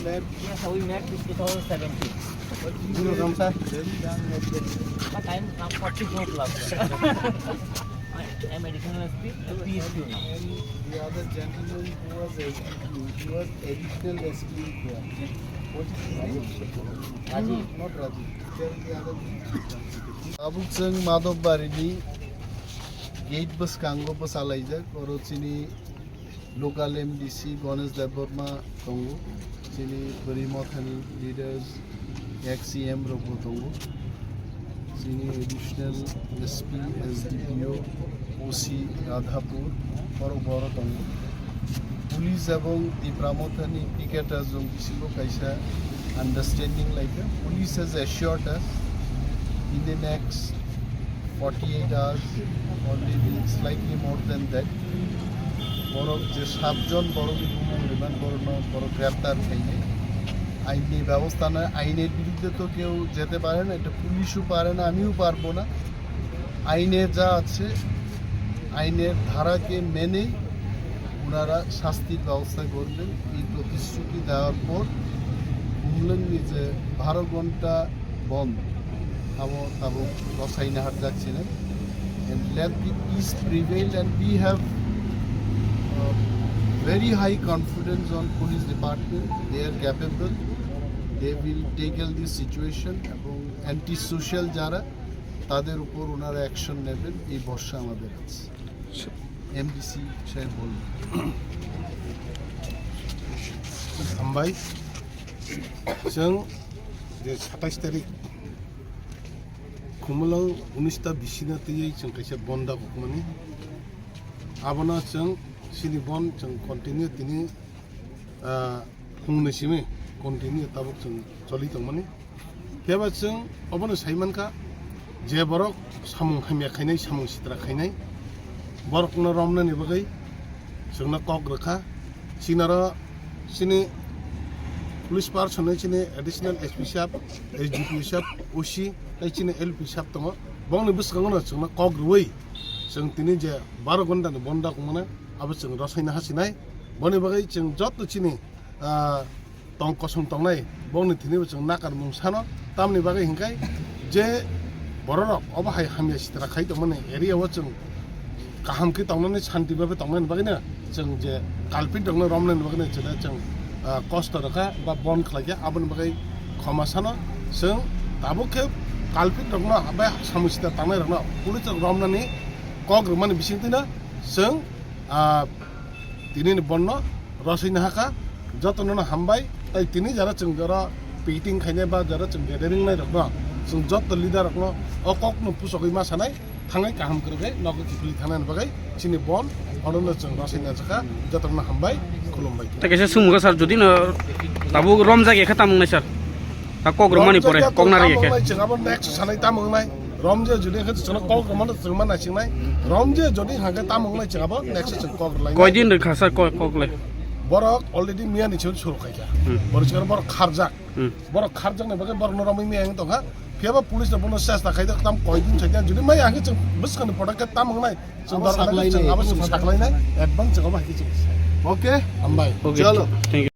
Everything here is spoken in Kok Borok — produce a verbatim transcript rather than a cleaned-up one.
Yes, sir, we met in two thousand seventeen. But I'm now forty-four plus. I am additional S P, P S P now. And the other gentleman who was S P, he was additional S P here. What is his name? Rajiv. Not Rajiv. Tell the other name. Tabuk chwng Madhobbarini gate bwskango bwsalaijak, oro chini local M D C Ganesh Debbarma tongo, chini Bwrwi Mothani leaders, ex C M rokbo tongo, chini additional S P, S D P O, O C Radhapur, borok boro tongo. Police ebong Tipra Mothani picketers rok bisingo kaisa understanding laikha. Police has assured us in the next forty-eight hours or maybe slightly more than that, borok je satjon borokni bumung rimani borokno borok greptar khainai. Ainni bebosta nai, ainer biruddhe to keu jete pare na, eta police-o pare na, amiu parbo na. Aine ja ache, ainer dharake menei onara shastir bebosta gorben. Ei protishruti dewar por Umlangni je baro ghonta bondh, abo tabuk rosaina harjak chini. And let the peace prevail, and we have, uh, very high confidence on police department. They are capable. They will tackle this situation. এবং anti social যারা, তাদের উপর ওনারা অ্যাকশন নেবেন, এই ভরসা আমাদের আছে। এমডিসি সাহেব বলুন। Hambai, chwng je satais tarik Khumulwng unis ta bisina twiwi chwng kaisa bondh da kokmani. Abono chwng chini bondh chwng continue tini, ah, phungni simi continue tabuk chwng choli tongmani. Phiya ba chwng obono sai mankha, je borok samung hamya khainai, samung sitra khainai, borokno romnani bagwi chwngno kok rwkha. Chinaro chini police person ni chini additional S P sahab, S D P O sahab, O C, tei chini L P sahab tongo. Bongni bwskango no chwngno kok rwui chwng tini je baro ghonta ni bondh da kongmana abo chwng rosaina hasinai. Boni bagwi chwng joto chini, ah, tong kosong tongnai, bongni thini bo chwng nakar mung sano, tamni bagwi hinkhai je bororok obo hai hamya sitra khai tongmani area o chwng kaham khe tongnani, shanti bhabe tongnani bagwino chwng je culprit rokno romnani bagwino chwla chwng, ah, kosto rwkha ba bondh khlaikha, aboni bagwi khoma sano chwng tabuk khe culprit rokno ba samung sitra tangnai rokno police rok romnani kok rwmani bisingtwino chwng, ah, Tini ni bondh no rosai na hakha, joto no hambai, tai tini jara chwng jara piting khainai ba jara chwng gathering nai rok no, chwng joto leader rok no o kok no pusogwi ma sanai, thangai kaham kwrwkhe nogo kiphilwi thangnani bagwi chini bondh ono no chwng rosai na jakha, joto no hambai, khulumbai. Ta kaisa sumung sir, jodi no tabuk romjak ekha tamung nai sir, ta kok romani pore, kok na rege khe. Chwng abo next sanai tamung nai. Romje jodi hwnkhe chwngno kok rwmano chwngma naisingnai. Romje jodi hwnkhe tamo wngnai chwngabo next chwng kok rwlainai. Koidin rwkha sir kok, kok le? Borok already miya ni chwng suru khaikha. Hmm. Borok chwngno borok kharjak. Hmm. Borok kharjakni bagwi borokno romwi miya wng tongkha. Phiyaba police rok bono chesta khaida tam koidin saikha. Jodi maya hwnkhe chwng bwskangni photo khe tamo wngnai. Chwng abo dorkar saklainai, chwng abo chwng abo saklainai. Advance chwng abo hai khe chwng. Okay? Hambai. Okay. Chalo. Thank you.